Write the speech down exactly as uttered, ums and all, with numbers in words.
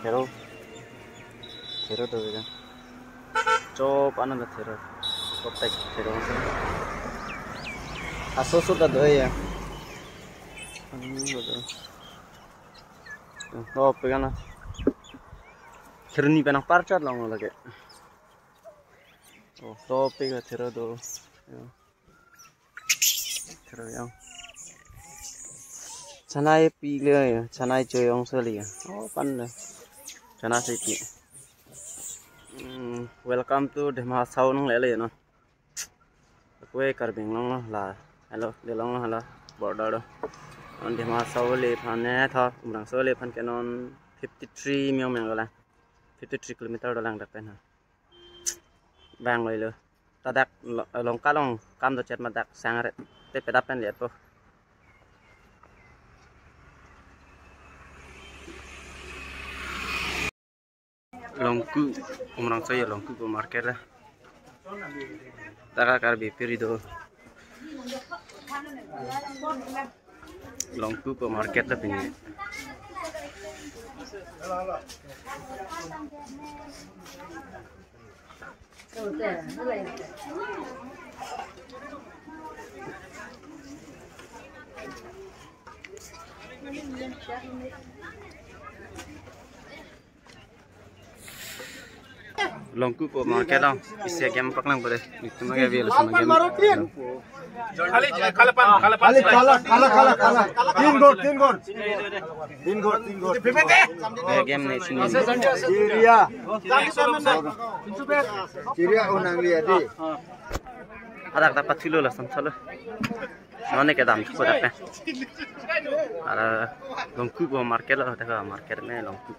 Thero. Thero do ya. Chop ananda thero. Kotek thero. Aso so ta do ya. Hmm, betul. Oh, pegang na. Thero ni penang parchat long lagi. Oh, to pega thero do. Ya. Thero ya. Chanai pi le ya, chanai choyong so le ya. Oh, pan le. Chana se pi. Hmm, welcome to Dima Hasao nang le le no. Kue Karbi Anglong lo la. Hello, le long lo la. Border do. On Dima Hasao le phan ne tha, Umrangso le phan ke non fifty three myo meng lo la. Fifty three kilometer do lang dak pen ha. Bang lo ilo. Ta dak lo-, Longka along kam do chet ma dak sang ret. Te pedap pen liat po. Longku, Umrangso ya Longku ko market la. Ta ka Karbi piri do. Longku ko market la pini. Longku ko market lo, isi game paklang pada. Itu mah game lo sama game. खाली, खाली पान, खाली पान खाली, खाला, खाला, खाला, खाला। तीन गोट, तीन गोट। तीन गोट, तीन गोट। Eh, game ni sini. Chiria. Chiria unang dia di. Adak dapat silo la samsalo. None ke dam ko dak pe. Ara Longku ko market lo, dak market me Longku.